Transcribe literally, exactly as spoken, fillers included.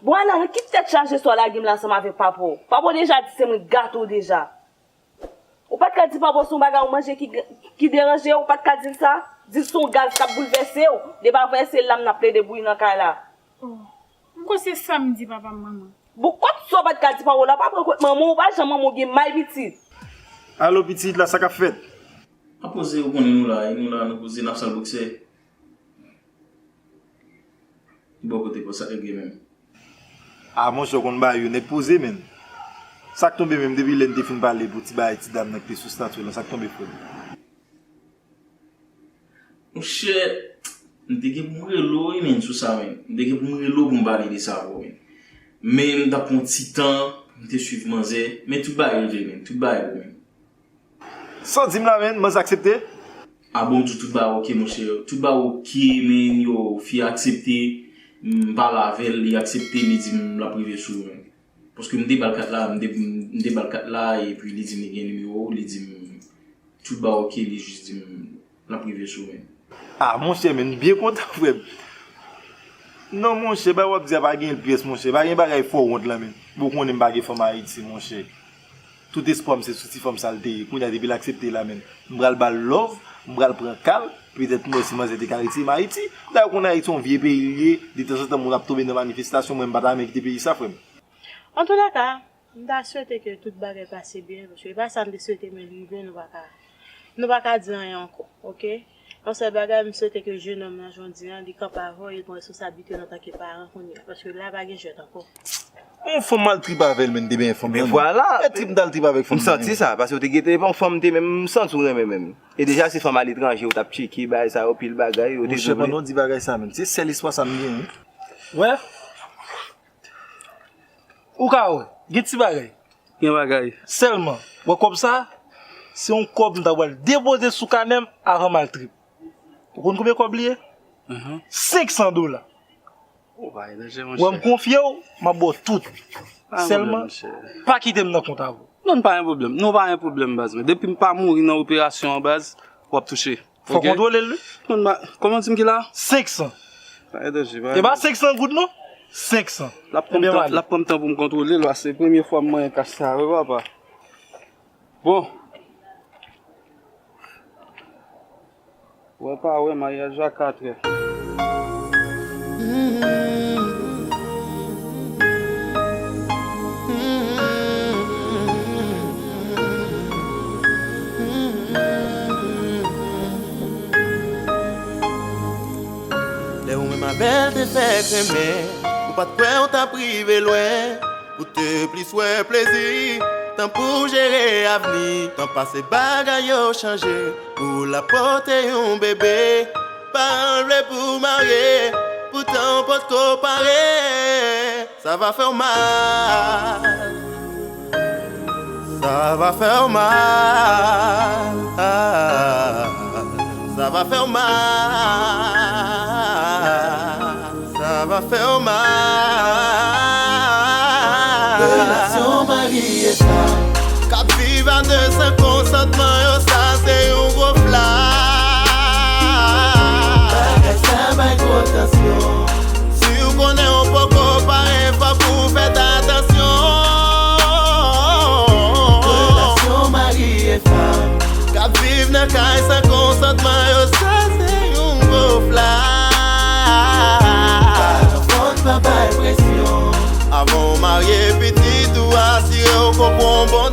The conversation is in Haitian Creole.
Bon, Alan, ki tèt chaje sa w lage m la ansanm avèk papa w? Papa w deja di se mwen k gate w deja. Ou pa t ka di papa w se yon bagay ou manje ki, ki deranje w, ou pa t ka di l sa? Di l se yon gaz k ap boulvèse w. Depi avè se la m n ap plede bouyi nan kay la. Oh, m kwè se sa m di papa m, manman. Bon, kot sa w pa t ka di papa w la, pa pran kont manman w, ou pa jan manman w gen may pitit. Alo, pitit, la sa k ap fèt? An poze, ou konnen nou la, e nou la, nou poze, n ap sal bokse. Bò kote kò sa regle menm. A, monchè, w konn bagay yo nèt poze, menn. Sa k tonbe menm, depi lè n te fin pale pou ti bagay ti dam nan ki te sou statye w lan, sa k tonbe, frè m? Monchè, m te gen pou m rele w, wi, menn, sou sa, menn. M te gen pou m rele w pou m pale de sa avè w, menn. Men m t ap pran ti tan, m te swiv manzè, men tout bagay regle, menn. Tout bagay bon, menn. Sa w di m la, menn, manzè aksepte? A bon, m di w tout bagay oke, monchè. Tout bagay oke, menn, yo, fi a aksepte. M pale avè l, li aksepte, li di m l ap rive sou ou, menn. Paske m te ba l kat la, m te, m te ba l kat la, epi li di m li gen nimewo w, li di m tout bagay oke, li jis di m l ap rive sou ou, menn. A, monchè, menn, m byen kontan, frè m. Non, monchè, bagay w ap di a pa gen pyès, monchè. Pa gen bagay fè w wont lan, menn. Bon, ou konnen m pa gen fanm Ayiti, monchè. Tout espwa m se sou ti fanm sa l te ye. Kounye a depi l aksepte la menm, m pral ba l love, m pral pran ka l, petèt m wè si manzè te ka retire m Ayiti. Dayè ou konnen Ayiti yon vye peyi li ye, detanzantan moun ap tonbe nan manifestasyon, mwen m pa ta renmen kite peyi sa, frè m. Antoulèka, m ta swete ke tout bagay pase byen, paske e pa sa m te swete, men l rive, nou pa ka, nou pa ka di anyen ankò, oke? Yon sèl bagay, m swete ke jenòm nan jodi a, li kanpe avè w, e l pran responsablite l antanke paran kounye a, paske la pa gen jwèt ankò. Yon fanm m al trip avè l, menn, te byen fanm nan. Men vwala. E trip m t al trip avèk fanm nan. M santi sa, paske w te gentan, e pa yon fanm m te menm, m santi w renmen menm. E deja se fanm aletranje, ou t ap tcheke, bagay sa yo, pil bagay, ou te... Monchè, pandan w di bagay sa menm, se sèl espwa sa m genyen. Wè? Ou ka wè, gen ti bagay. Gen bagay. Sèlman, wè kòb sa, se yon kòb m ta pral depoze sou kanè m avan m al trip. Ou konn konbyen kòb li ye? Mhm. Senk san dola. Ou pa gen danje, monchè. Wè m konfye w, m ap ba w tout. Pa gen pwoblèm, monchè. Sèlman, pa kite m nan kont avè w. Non, pa gen pwoblèm. Non, pa gen pwoblèm, baz mwen. Depi m pa mouri nan operasyon an, baz, w ap touche. Fò w kontwole l, wi. Non, ba, kòman w di m ki la? Senk san. Pa gen danje, pa gen danje. E pa senk san goud, non. Senk san. L ap pran tan, l ap pran tan pou m kontwole l, paske se premye fwa m manyen kach sa, wi, papa. Bon. Wè pa wè, maryaj la katrè. Lè ou menm avè l te fèk renmen, ou pa t kwè ou t ap rive lwen. Ou te plis wè plezi, tan pou jere avni. Tan pase bagay yo chanje, ou la pote yon bebe. Paran l vle pou w marye, poutan w potko pare. Sa va fè w mal. Sa va fè w mal. Sa va fè w mal. Sa va fè w mal. Relasyon mari e fanm k ap viv a de san konsantman yo, sa se yon gwo flag. Bagay sa bay gwo tansyon. Si w konnen w poko pare, fòk ou fè atansyon. Relasyon mari e fanm k ap viv nan kay san konsantman yo, sa se yon gwo flag. Pa nan fon, pa bay presyon. Avan w marye pitit ou, asire w ke w pran bon